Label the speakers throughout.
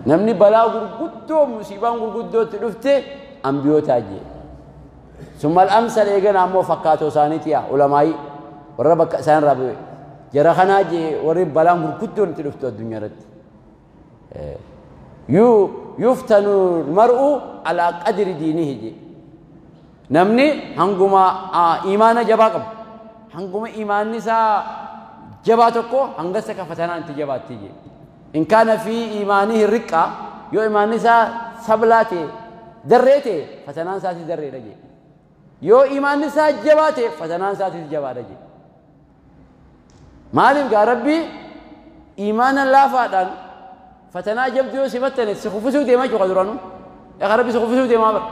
Speaker 1: Namni balaa gurguddoo musiibaan gurguddootti dhufte ambiyootaa jee. Summal amsal eegana ammoo fakkaatoo isaaniiti yaa ulamaayii warra bakka isaan irraa bu'e. Jara kanaa jee warri balaan gurguddoon itti dhuftu addunyaa irratti. Yuftanu mar'u alaa qadri diinihi jee. Namni hanguma imaana jabaa qabu hanguma imaanni isaa jabaa tokko hangasa ka fatanaan itti jabaatti jee. In kaana fi imaanihi riqqa yoo imaanni isaa sablaa ta'e darree ta'e fatanaan isaatis darreedha jee. Yoo imaanni isaa jabaa ta'e fatanaan isaatis jabaadha jee. Maaliif gaa Rabbi imaana laafaadhaan fatanaa jabduu yoo si fattane si kuffisuu deemaa jechuudha duraanuu. Egaa Rabbi si kuffisuu deemaa bara.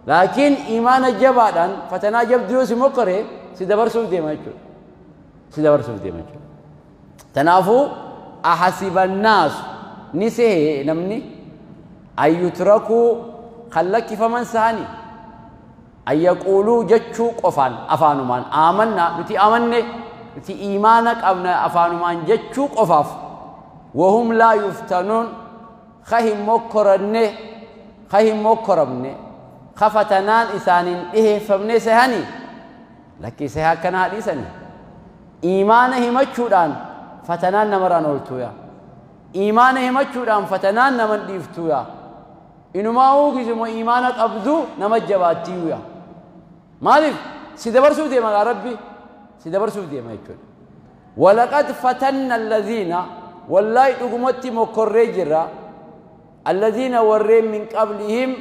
Speaker 1: Laakiin imaana jabaadhaan fatanaa jabduu yoo si mokkore si dabarsuuf deema jechuudha. Si dabarsuuf deema jechuudha. Kanaafuu ahasibannaasu ni sehe namni ayyutrakuu kan lakkifaman sahanii ayyaquuluu jechuu qofaan afaanumaan aamanna nuti amanne nuti imaana qabna afaanumaan jechuu qofaaf wahum laa yuftanuun ka hin mokkoranne ka hin mokkoramne ka fatanaan isaaniin dhiheeffamne sehanii lakkii sehe akkana hadhiisani imaana himachuudhaan fatanaan namarraan ooltuuya imaana himachuudhaan fatanaan naman dhiiftuuya inumaa uukisuma imaana qabdu nama jabaattiiyuya maaliif si dabarsuuf deema gaa Rabbi si dabarsuuf deema jechuudha. Walaqad fatanna allaziina wallaahi dhugumatti mokkorree jirra allaziina warreen min qablihim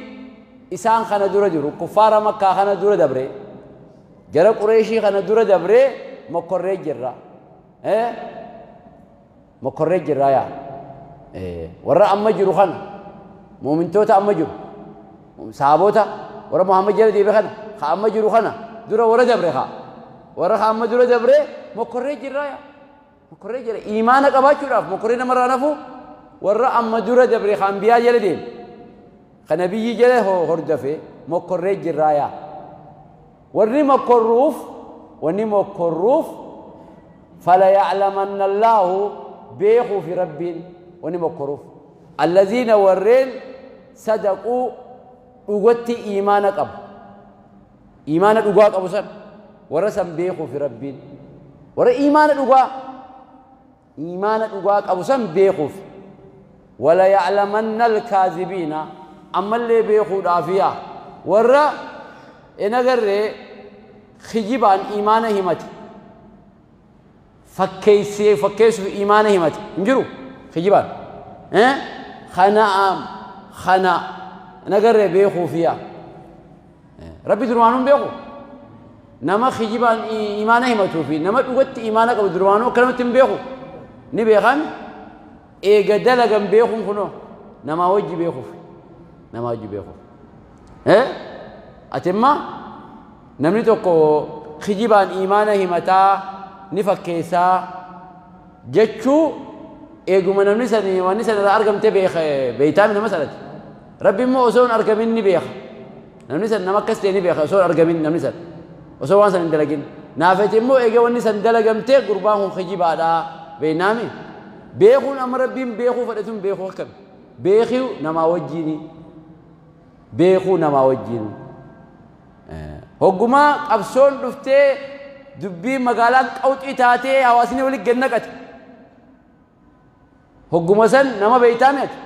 Speaker 1: isaan kana dura jiru kuffaara Makkaa kana dura dabre jara Qureeshii kana dura dabre mokkorree jirra mokkorree jirra yaa warra amma jiru kana muumintoota amma jiru sahaabota warra Muhammad jala deebe kana ka amma jiru kana dura warra dabre ka warra ka amma dura dabre mokkorree jirra yaa mokkorree jira imaana qabaachuudhaaf mokkorree namarraa nafu warra amma dura dabre ka ambiyaa jala deeme ka nabiyyi jala hordofe mokkorree jirra yaa warri mokkorruuf wanni mokkorruuf fala ya'lamanna Allaahu beekuu fi Rabbiin wanni mokkoruuf allaziina warreen sadaquu dhugatti imaana qabu imaana dhugaa qabu san warra san beekuu fi Rabbiin warra imaana dhugaa qabu san beekuuf wala ya'lamanna alkaazibiina ammallee beekuudhaaf yaa warra in agarree kijibaan imaana himate fakkeessee fakkeessuuf imaana himate hin jiru kijibaan kana nagarree beekuuf yaa Rabbi duraanuun beeku nama kijibaan imaana himatuu fi nama dhugatti imaana qabu duraanuu akkanumatti hin beeku ni beekan eega dalagan beekuun kunoo namaa wajji beekuuf namaa wajji beekuuf ati imma namni tokko kijibaan imaana himataa ni fakkeessaa jechuu eeguma namni sani wanni sana irraa argamte beeytaami nama sanatti Rabbi immoo osoo hin argamin ni beeka namni san nama akkas ta'e ni beeka osoo hin argamin namni san osoo waan san hin dalagin naafete immoo eega wanni san dalagamtee gurbaan kun kijibaadhaa beeynaami beekuun amma Rabbiin beekuu fedhatun beekuu akkami beekuu namaa wajjiini beekuu namaa wajjiini hoggumaa qabsoon dhuftee dubbii magaalaan qawxii taatee hawaasni walitti gad naqate hogguma san nama beeytaami ati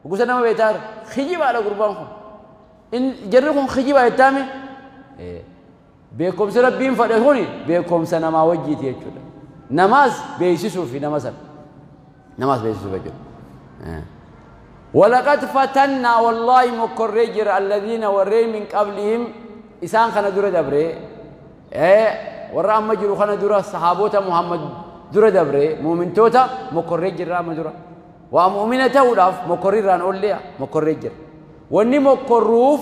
Speaker 1: hoggusa nama beeytaa kijibaadha gurbaan kun jarri kun kijibaa jettaami beekumsi Rabbiin fedhe kuni beekumsa namaa wajjiiti jechuudha namaas beeksisuufi nama san namaas beeksisuuf jechuudha. ولقد فتنا والله مكرجر الذين ورين من قبلهم إسان خنا دور دبري ورا أما جرو خنا دور صحابوتا محمد دور دبري مؤمن توتا مكرجر رام دور ومؤمنة تولاف مكرر أوليا مكرجر وني مكروف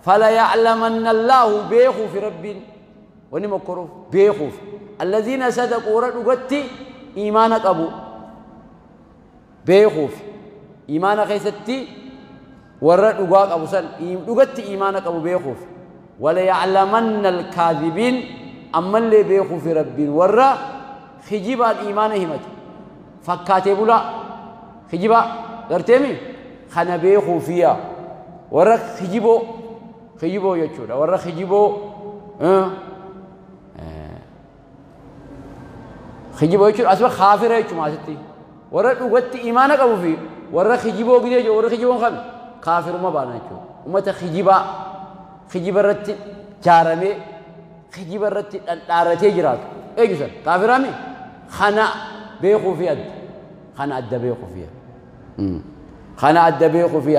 Speaker 1: فلا يعلمن الله بيخو في رب وني مكروف بيخو الذين صدقوا ردوا إيمانك أبو بيخوف إيمانك خيستي ورد أبو أبو سل دغتي إيمانك أبو بيخوف ولا يعلمن الكاذبين أما اللي بيخوف ربين ورا خجيب الإيمان همت فكاتب لا Kijiba garteemi kana beekuu fiya warra kijiboo kijiboo jechuudha warra kijiboo kijiboo jechuudha asuma kaafira jechuudha asitti warra dhugatti imaana qabu fi warra kijiboo gidee jiru warra kijiboon qabe kaafiruma baana jechuudha ummata kijibaa kijiba irratti jaaramee kijiba irratti dhadhaaratee jiraatu eenyu san kaafiraami kana beekuu fi adda kana adda beekuu fi kana adda beekuu fi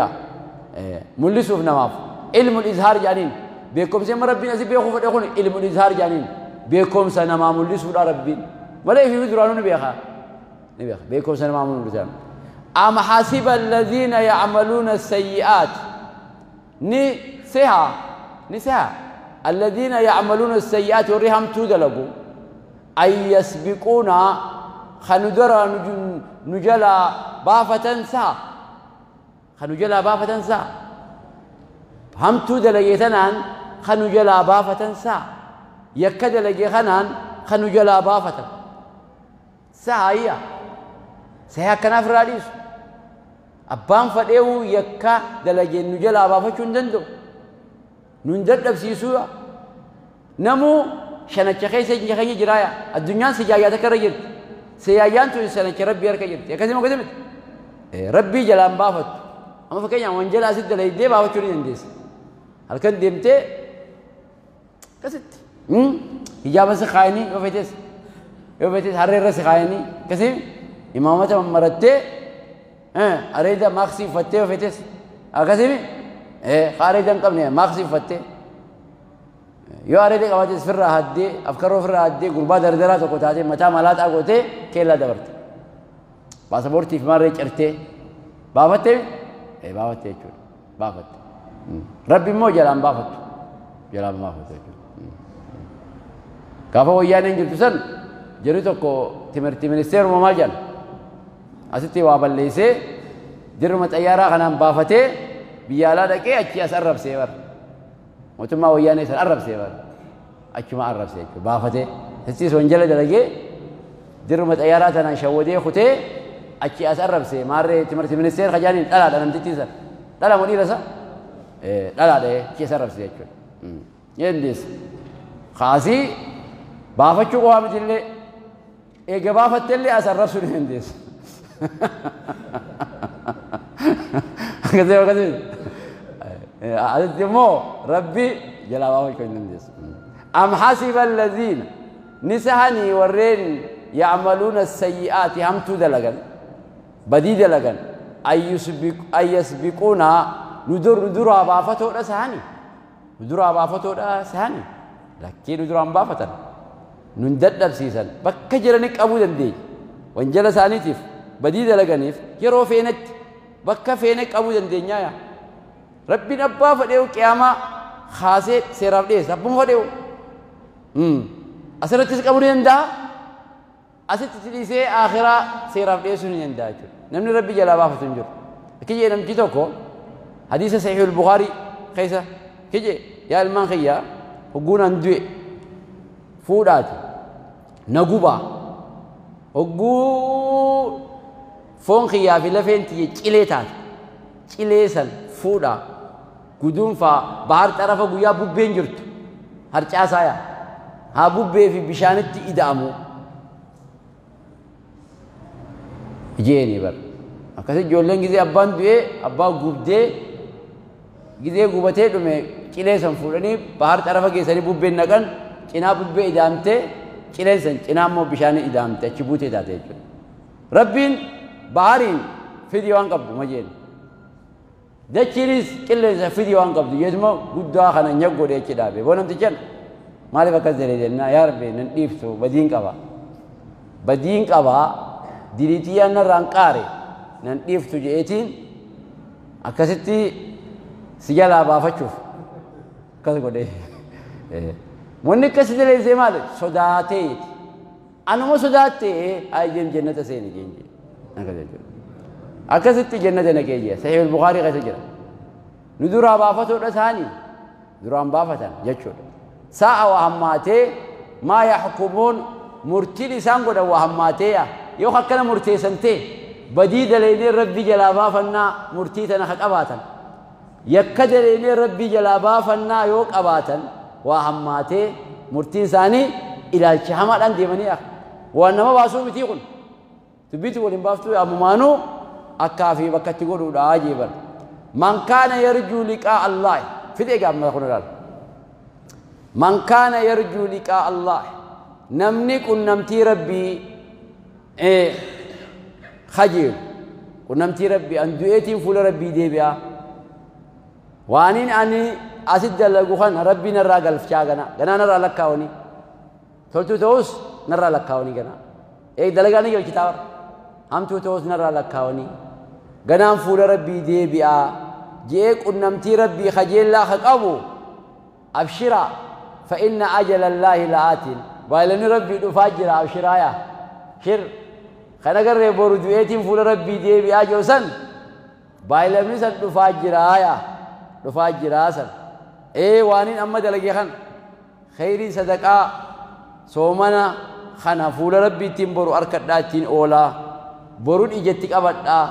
Speaker 1: mul'isuuf namaaf ilmul izhaar jedhaniin beekumsi amma rabbiin asii beekuu fedhe kun ilmul izhaar jedhaniin beekumsa namaa mul'isuudha rabbiin malee ifii duraanuu ni beeka ni beeka beekumsa namaa mul'isuudha. Am hasiba alladhiina ya'maluuna sayyi'aat ni seha ni seha alladhiina ya'maluuna sayyi'aat warri hamtuu dalagu ay yasbiquuna kanu dura nu jalaa baafatan saa kanu jalaa baafatan saa hamtuu dalagee tanaan kanu jalaa baafatan saa yakka dalagee kanaan kanu jalaa baafatan saa ayya saa akkanaaf irraa dhiisu abbaan fadheewu yakka dalagee nu jalaa baafachuu hin danda'u nun dadhabsiisuu namuu shanacha keessa keenya jiraaya addunyaan sijaayyaa takka irra jirti sijaayyaan tun shanacha rabbii harka jirti akkasuma akkasuma rabbii jalaan baafattu amma fakkeenyaaf wanjala asitti dalaydee baafachuu ni dandeessa halkan deemtee akkasitti hijaaba si kaayanii yoo feetes harree irra si kaayanii akkasii imaamata mammarattee areeda maaksii uffattee yoo feetes akkasii areeda hin qabne maaksii uffattee yoo areeda qabaates firraa haddee afkaroo firraa haddee gurbaa dardaraa tokko taatee mataa malaaxaa gootee keellaa dabarte paasapoortiif maarree cirtee baafattee baafattee jechuudha baafatte rabbi immoo jalaan baafattu jechuudha gaafa wayyaaneen jirtu san jedhu tokko timirti ministeeruma maal jedhan asitti waa balleessee dirruma xayyaaraa kanaan baafatee biyya alaa dhaqee achi as arrabsee bara mootummaa wayyaanee san arrabsee bara achuma arrabsee jechuudha baafatee asittis wanjala dalagee dirruma xayyaaraa tanaan shawwadee kutee achi as arrabsee maarree timirti ministeer kajaaniin dhalaadha namtittiin san dhala moo dhiira isa dhalaadha achi as arrabsee jechuudha ni kaasii baafachuu qofaa miti illee eega baafatte illee as arrabsuu ni dandeessa. Akkasii akkasii asitti immoo rabbi jalaa baafachuu hin dandeessu. Am hasiba alladhiina ni sahanii warreen ya'maluuna sayyi'aati hamtuu dalagan badii dalagan ay yasbiquuna nu duraa baafatoodha sahanii nu duraa baafatoodha sahanii lakkii nu duraan baafatan nun dadhabsiisan bakka jiranii qabuu dandeenya wanjala isaaniitiif badii dalaganiif yeroo feenetti bakka feene qabuu dandeenyaa yaa rabbiin abbaa fedheewu qiyaamaa kaasee seeraaf dhiyeessa abbuma fedheewu asirrattis qabuu ni danda'a asitti dhiisee akhiraa seeraaf dhiyeessuu ni danda'a jechuudha namni rabbi jalaa baafatu hin jiru kijee namchi tokko hadiisa sahiihul Bukhaarii keessa kijee yaa ilmaan kiyyaa hogguun an du'e fuudhaati na gubaa hogguu foon kiyyaa fi lafeen tiyye cilee taate cilee san fuudhaa guduunfaa bahar xarafa guyyaa bubbeen jirtu harcaasaa yaa haa bubbee fi bishaanitti ida'amu jeeni bar akkasi ijoolleen gizee abbaan du'ee abbaa gubdee gizee gubatee dhume cilee san fuudhanii bahar xarafa geessanii bubbeen naqan cinaa bubbee ida'amtee cileen san cinaa immoo bishaanii ida'amte achi buutee taate jechuudha. Rabbiin bahariin fidii waan qabdu ma jeen dachiinis qilleensa fidii waan qabdu jeetuma guddaa kana nyag godhee achi dhaabe boo namtichan maaliif akkas jedhee jennaa yaa rabbi nan dhiiftu badiin qaba diriitiyyaan narraan qaare nan dhiiftu je'eetiin akkasitti si jalaa baafachuuf akkas godhee wanni akkasi daleessee maali sodaateeti anuma sodaattee ayyem jannata seeni jeen jee akkas jechuudha akkasitti jannata naqee jee sahiihul Bukhaarii keessa jira nu duraa baafatoodha isaanii duraan baafatan jechuudha sa'a waa hammaatee maa yaxkumuun murtiin isaan godhan waa hammaatee yaa yoo akkana murteessan ta'e Badii dalaynee rabbii jalaa baafannaa murtii tana ka qabaatan yakka dalaynee rabbii jalaa baafannaa yoo qabaatan waa hammaatee murtiin isaanii ilaalcha hamaadhaan deemanii akka waan nama baasuu mitii kun dubbiitu waliin baaftuu ammumaanuu akkaa fi bakka itti godhuudha jeeban. Man kaana yarjuu liqaa Allah fidee gaafama kun ilaala. Man kaana yarjuu liqaa Allah namni qunnamtii rabbii خجل قنمتي ربي أن دعيتين فول ربي ديبيا وانين أني أسد لغوخان ربي نرى قلف شاغنا غنا نرى لكاوني تلتو توس نرى لكاوني غنا إيه دلغاني قل كتاب هم تو توس نرى لكاوني غنا فول ربي ديبيا جيك قنمتي ربي خجل لا خقابو أبشرا فإن أجل الله لآت بايلني ربي دفاجر أبشرا يا شر Kana garee boru du'eetiin fuula rabbii deebi'aa jiru san baay'ilamni san dhufaa jiraaya dhufaa jiraa san waaniin amma dalagee kan khayrii sadaqaa soomana kana fuula rabbiittiin boru harkadhaa ittiin oolaa boruun ijatti qabadhaa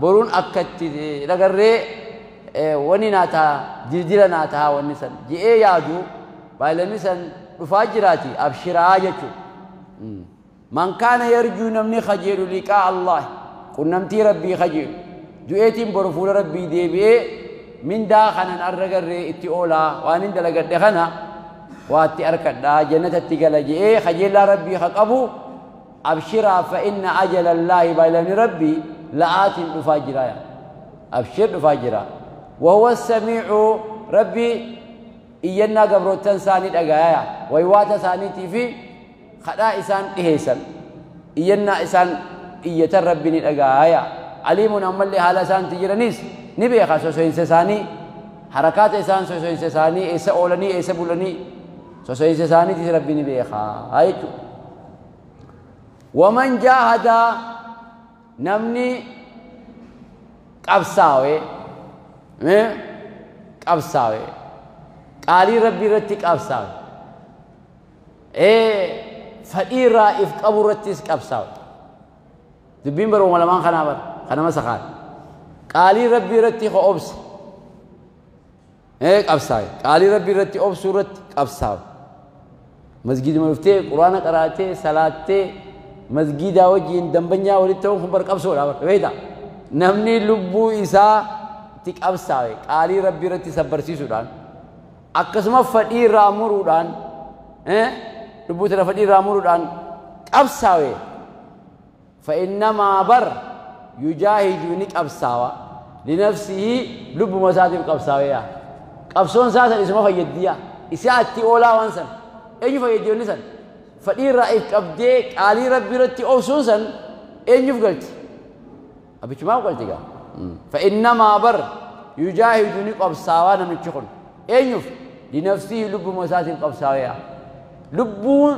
Speaker 1: boruun akka itti dhagarree wani naa ta'a dildila naa ta'a wanni san je'ee yaadu baay'ilamni san dhufaa jiraati abshiraa jechuudha. من كان يرجو نمني خجيل لقاء الله قنمتي ربي خجيل دعيتين برفول ربي ديبي من داخنا أرقر اتي أولا وانين دلقر دخنا واتي أركد جنة التقلج خجيل ربي خقبو أبشرا فإن أجل الله بيلن ربي لآت أفاجرا أبشر أفاجرا وهو السميع ربي إينا قبروتن ساني الأقايا ويواتا ساني تيفي خدا إسان إهيسان إينا إسان إيتا ربي الأقايا عليم أمالي اللي حالا سان تجرانيس نبي خاصو ساني حركات إسان سوسوين ساني إيسا أولاني إيسا بولاني سوسوين ساني تيس ربي نبي خا ومن جاهد نمني قبساوي قبساوي قالي ربي رتي قبساوي فقير رائف قبر رتيس قبساوي دبين برو ملمان خنابر خنما سخان قالي ربي رتي خو أبس قبساوي قالي ربي رتي أبس رتي قبساوي مسجد مفتي قرآن قرأتي صلاتي مسجد وجين دمبنيا ولتهم خبر قبسوا لا بيدا نمني لبو إسا تك أبساوي قالي ربي رتي سبرسي سودان أكسما فدي رامورودان لبو ترى فدي رامورودان أبساوي فإنما بر يجاهد نك أبساوا لنفسه لبو مساتم قبساوي قبسون ساسا اسمه فيديا إساتي أولا وانسان أيو فيديو نسان فدي رأيك أبديك علي ربي رتي أوسون سن أيو فقلت أبي ما قلت كا فإنما بر يجاهد نك أبساوا نمشون أيو لنفسه لب مساتم قبساوي لبون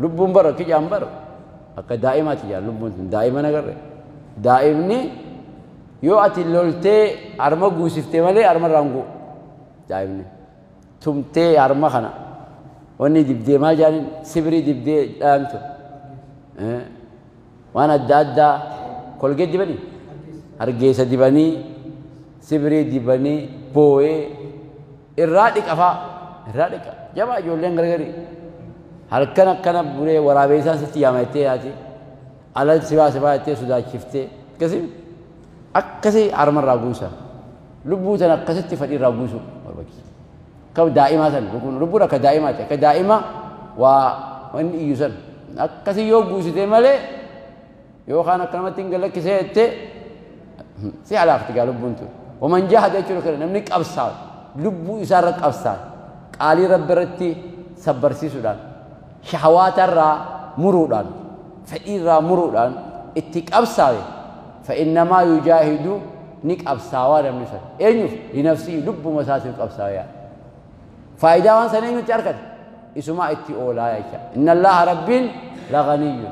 Speaker 1: لبون بر كي أمبر أك دائما تيجا لبون دائما نقر دائمني يو أتي لولتي أرما جوسفتي مالي أرما رانغو دائمني تمتي أرما خنا وني دبدي ما جاني سبري دبدي أنتو وانا دادا كل جد دبني هرجيسة دبني سبري دبني بوي الرادك أفا الرادك جماعة جولين غرغري هلكنا كنا بري ورابيسان ستيامتي هاتي على سوا سوا تي سودا شفتي كسي أكسي أرمى راغوسا لبوتنا كسيت فدي راغوسو بربكي كم دائما سن لبونا كدائما كدائما وان يوسن أكسي يو غوسي تملي يو خانا كلمة تنقل كسي تي سي على أختك لبونتو ومن جاهد يجرك نملك أبصار لبو يسارك أبصار قالي رب رتي سبرسي سودان شهوات الرا مرودان فقير را مرودان اتك أبصاري فإنما يجاهد نك أبصار من إنه لنفسه لب مساسك أبصاري فإذا وان سنين تركت اسمع اتي أولا إن الله رب لغني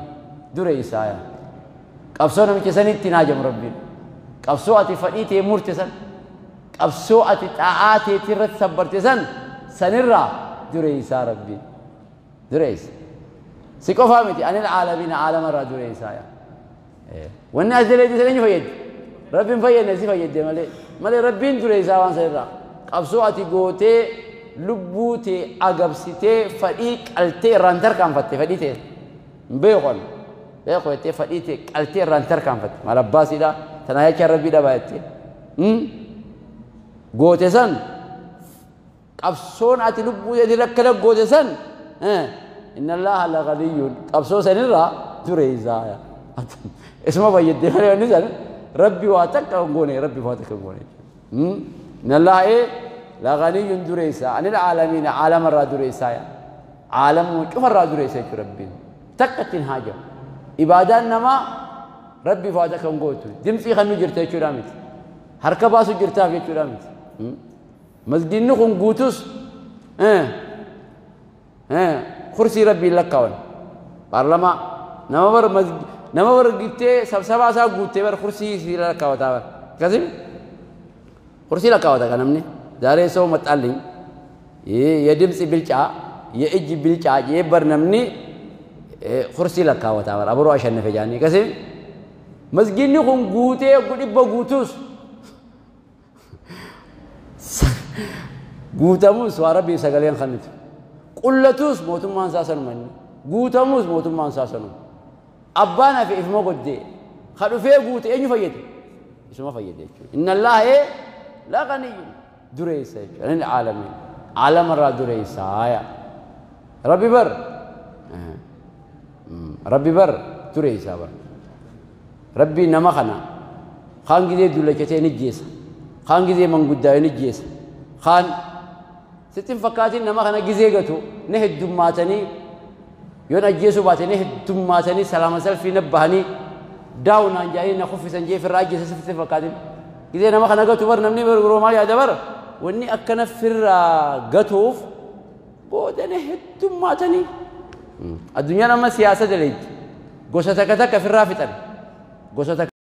Speaker 1: در إسايا قبصونا من كسنين تناجم ربي قبصوة فديتي مرتسن قبصوة طاعاتي ترت سبرتسن سنرى در إسا ربي در إسا سيكو فهمتي أن العالمين عالم الرا در إسايا Wanni as daleeddi san eenyu fayyaddi? Rabbiin fayyadne si fayyadde malee. Malee Rabbiin dureessaa waan sanirraa. Qabsoo ati gootee lubbuu tee agabsitee fadhii qaltee irraan tarkaanfatte fadhii tee. Hin beeku ani. Beeku jettee fadhii tee qaltee irraan tarkaanfatte. Maal abbaasiidha? Tanaa jecha Rabbii dhabaa jettee. Goote san qabsoon ati lubbuu teetiin akkana goote san inna Allaaha laganiyyuun qabsoo sanirraa dureessaa. Isuma fayyadde malee wanni san Rabbi waa takka hin goone Rabbi waa takka hin goone. Inna Allaaha laganiyyuun dureessaa anil caalamiina caalamarraa dureessaa. Caalamuu cufarraa dureessa jechuudha Rabbiin. Takka ittiin haajamu. Ibaadaan namaa Rabbi waa takka hin gootu. Dimtsii kan nu jirta jechuudha miti. Harka baasu jirtaaf jechuudha miti. Masgiidni kun guutus kursii Rabbiin lakkaawan. Paarlamaa nama bar nama bar gittee sabsabaa isaa guuttee bar kursii si lakkaawataa bar. Akkasii kursii lakkaawata kan namni. Zaaree ሰው መጣልኝ የድምፅ ብልጫ የእጅ ብልጫ የበር namni kursii lakkaawataa bar abaroo ashannafe jaanii akkasii masgiidni kun guutee dhibba guutus guutamus waa Rabbiif sagaleen kennitu. Qullatus mootummaan isaa sanuma inni. Guutamus mootummaan isaa sanuma. Abbaan hafe ifuma goddee. Ka dhufee guute eenyu fayyade? Isuma fayyade jechuudha. Inna Allaaha laganiyyun dureessa jechuudha. Anil caalamiin. Caalamarraa dureessaa. Rabbi bar. Rabbi bar dureessaa bar. Rabbi nama kana kaan gizee dullachatee ni jeessa. Kaan gizee manguddaa'ee ni jeessa. Kaan sitti hin fakkaatin nama kana gizee gatu ni heddummaatanii yoon ajjeesuu baate ni heddummaatanii salaama salfii na bahanii daawunaan jaanii na kuffisan jee firraa ajjeesa sitti hin fakkaatin. Gizee nama kana gatu bar namni yeroo maal yaada bar wanni akkana firraa gatuuf booda ni heddummaatanii. Addunyaan amma siyaasa daleetti gosa takka takka firraa fixan gosa takka.